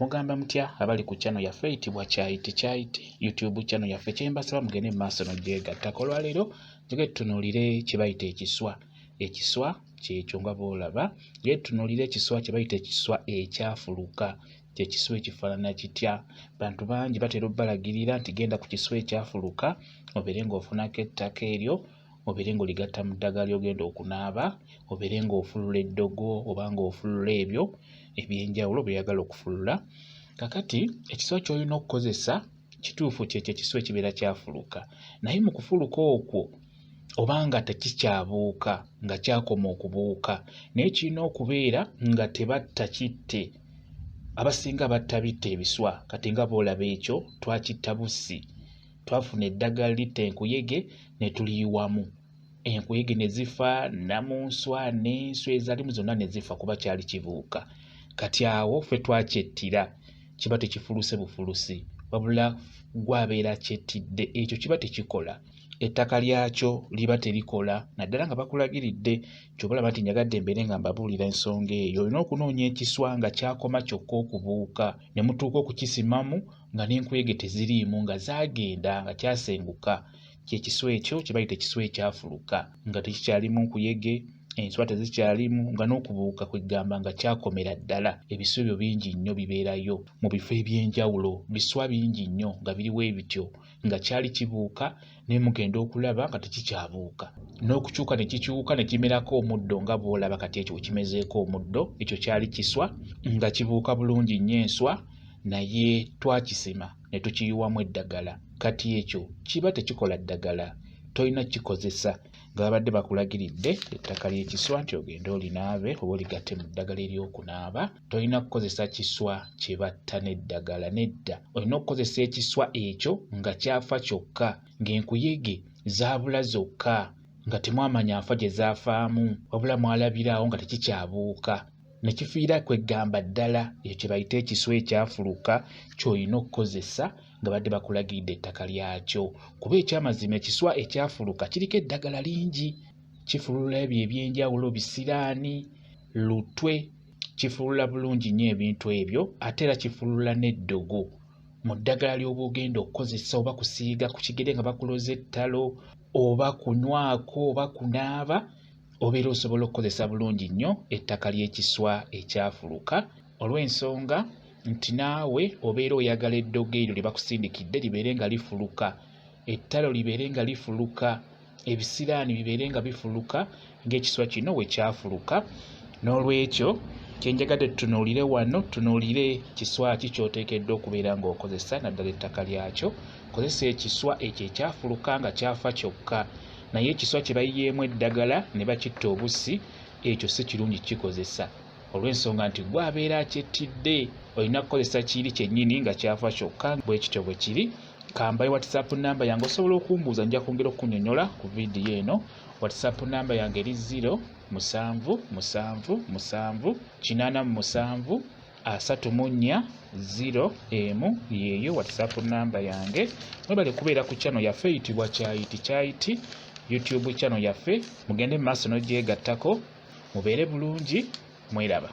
Mugamba mutya abali ku channel yaffe eyitibwa Kyayiti Kyayiti YouTube channel yaffe kyembasaba mugende mu maaso n'ogyegattako. Olwaleero njagala tutunuulire kye bayita ekiswa. Ekiswa kyekyo nga bw'olaba, naye tutunuulire ekiswa kye bayita ekiswa ekyafuluka. Kye kiswa ekifaanana kitya? Bantu bangi batera obbalagirira nti genda ku kiswa ekyafuluka obeere ng'ofunako ettaka eryo obeere ng'oligatta mu ddagala ly'ogenda okunaaba, obeere ng'ofulula eddogo oba ng'ofulula ebyo eby'enjawulo by'oyagala okufulula. Kakati ekiswa ky'olina okukozesa kituufu kyekyo ekiswa ekibeera kyafuluka, naye mu kufuluka okwo oba nga tekikyabuuka nga kyakoma okubuuka, naye kirina okubeera nga tebatta kitte. Abasinga batta bitta ebiswa, kati nga bw'olaba ekyo twakitta bussi. Twafuna eddagala litta enkuyege ne tuliyiwamu, enkuyege ne zifa, nnamunswa n'enswa ezaalimu zonna ne zifa kuba kyali kibuuka. Kati awo ffe twakyettira, kiba tekifuluse bufulusi wabula ggwe abeera akyettidde, ekyo kiba tekikola. Ettaka lyakyo liba terikola naddala nga bakulagiridde. Ky'ova olaba nti njagadde mbeere nga mbabuulira ensonga eyo. Olina okunoonya ekiswa nga kyakoma kyokka okubuuka ne mutuuka okukisimamu nga n'enkuyege teziriimu nga zaagenda nga kyasenguka. Kye kiswa ekyo kye bayita ekiswa ekyafuluka nga tekikyalimu nkuyege, enswa tezikyalimu nga n'okubuuka kwe ggamba nga kyakomera ddala. Ebiswa ebyo bingi nnyo bibeerayo mu bifo eby'enjawulo, biswa bingi nnyo nga biri bwe bityo nga kyali kibuuka naye mugenda okulaba nga tekikyabuuka n'okukyuka ne kikyuka ne kimerako omuddo nga bw'olaba kati ekyo kimezeeko omuddo. Ekyo kyali kiswa nga kibuuka bulungi nnyo enswa naye twakisima ne tukiyiwamu eddagala. Kati ekyo kiba tekikola ddagala, tolina kukikozesa nga babadde bakulagiridde ettaka ly'ekiswa nti ogende olinaabe oba oligatte mu ddagala ery'okunaaba. Tolina kukozesa kiswa kye batta n'eddagala, nedda. Olina okukozesa ekiswa ekyo nga kyafa kyokka, ng'enkuyege zaabula zokka, nga temwamanya nfa gye zaafaamu, wabula mwalabira awo nga tekikyabuuka ne kifiira kweggamba ddala. Ekyo kye bayita ekiswa ekyafuluka ky'olina okukozesa nga badde bakulagiridde ettaka lyakyo, kuba ekyamazima ekiswa ekyafuluka kiriko eddagala lingi, kifulula ebyo eby'enjawulo, bisiraani, lutwe, kifulula bulungi nnyo ebintu ebyo, ate era kifulula n'eddogo mu ddagala ly'oba ogenda okukozesa oba kusiiga ku kigere nga bakuloze ettalo oba kunywako oba kunaaba, obeera osobola okukozesa bulungi nnyo ettaka ly'ekiswa ekyafuluka olw'ensonga nti naawe obeera oyagala eddogo eryo lye bakusindikidde libeere nga lifuluka, ettalo libeere nga lifuluka, ebisiraani bibeere nga bifuluka ng'ekiswa kino we kyafuluka. N'olwekyo kye njagadde tutunuulire wano, tutunuulire kiswa ki ky'oteekeddwa okubeera ng'okozesa naddala ettaka lyakyo. Kozesa ekiswa ekyo ekyafuluka nga kyafa kyokka, naye ekiswa kye bayiyeemu eddagala ne bakitta obussi ekyo si kirungi kukikozesa olw'ensonga nti ggwe abeera akyettidde olina kukozesa kiri kyennyini nga kyafa kyokka. Bwe kityo bwe kiri. Kambaye WhatsApp namba yange, osobola okumbuuza, nja kwongera okukunyonyola ku vidiyo eno. WhatsApp namba yange eri 0 7 7 7 87 34 0 1, yeeyo WhatsApp namba yange. Mwebale kubeera ku channel yaffe eyitibwa Kyayiti Kyayiti YouTube channel yaffe, mugende mu maaso n'ogyegattako, mubeere bulungi, mweraba.